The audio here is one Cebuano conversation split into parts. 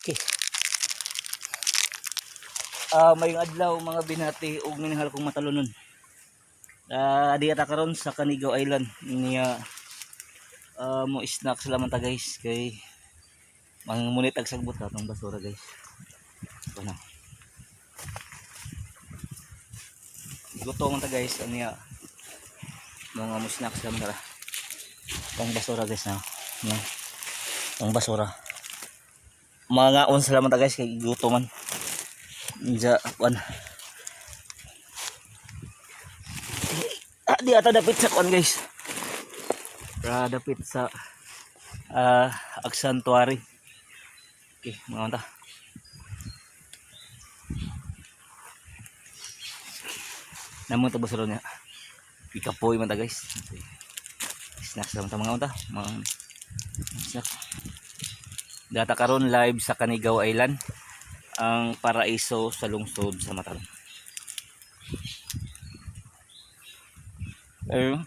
Okay. Mayong adlaw, mga binati ug minahal kong matalunon. Di ata karon sa Canigao Island niya, mo snack sila man ta, guys, kay mangunit ag sagbot ka tong basura, guys. Ito na. Gutom man ta, guys, aniya mga mo snack sila man tara. Tong basura, guys, na. No. Tong basura. Mga on sila man ta, guys, kay gutom man. Diya, kuan. Di ata dapit sa kuan, guys. Ra dapit sa Agsantuary. Okay, mga ta. Namon to basura niya. Ikapoy man ta, guys. Okay. Snacks lang ta, mga ta. Mga snack. Data karon live sa Canigao Island, ang paraiso sa lungsod sa Matalam. Ayun.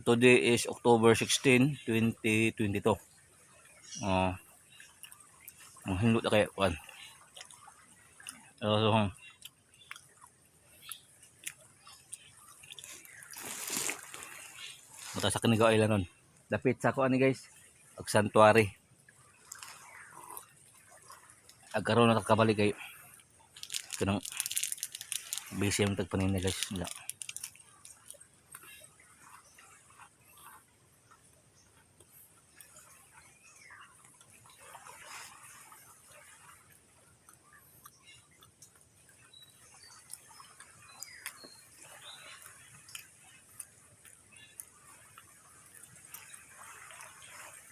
Today is October 16, 2022. Ang hinlo na kaya kuan. So, Mata sa Canigao Island nun. Dapit sa kuan ni, guys. Ag Santuary. Ag karon na kabalik kay kanang busy ang tagpanin, guys. Wala.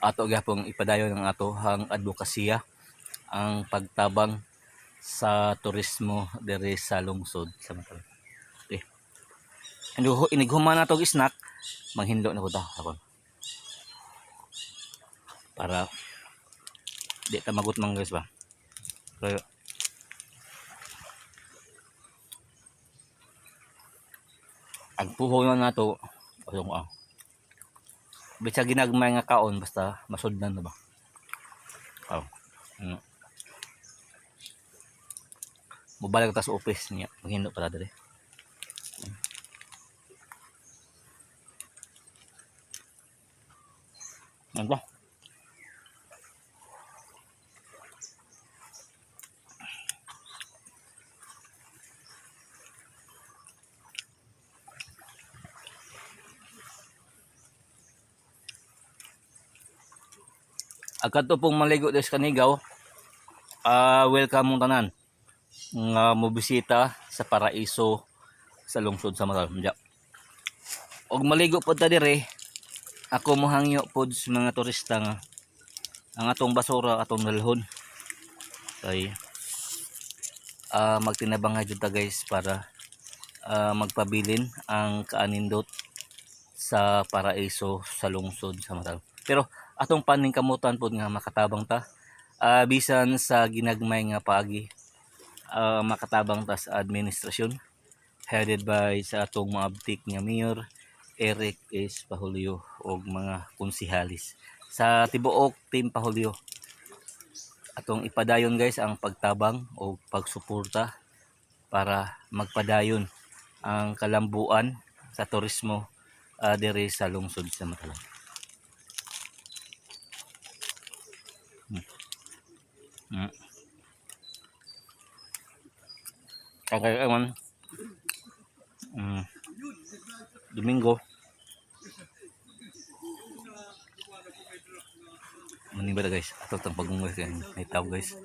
Ato gyapong ipadayon ang ato ang advokasya, ang pagtabang sa turismo diri sa lungsod sa Matalam. Okay. Inighuman na tog snack, manghinlo na ko ta akon. Para di ta magut mang, guys, ba. Kaya ang puhunan nato ayong bisag ginagmay nga kaon, basta masudlan na ba. Oh. Ano. Mobalik ta sa office niya. Maghindo pa ta diri. Ano ba? Agad pong maligo des Canigao, welcome mong tanan nga mobisita sa paraiso sa lungsod sa Matalam. Ja. Og maligo pod ta dire, ako mohangyo pod sa mga turista nga ang atong basura atong dalhon. Kay magtinabangay jud ta, guys, para magpabilin ang kaanindot sa paraiso sa lungsod sa Matalam. Pero atong paningkamutan pod nga makatabang ta bisan sa ginagmay nga paagi, makatabang ta sa administrasyon headed by sa atong maabtik nga Mayor Eric S. Pahulyo og mga konsehalis sa tibuok Team Pahulyo. Atong ipadayon, guys, ang pagtabang o pagsuporta para magpadayon ang kalambuan sa turismo diri sa lungsod sa Matalam. Okay, ewan. Domingo. Mani ba, guys? Ato tang pag-unggoy kay may tao, guys.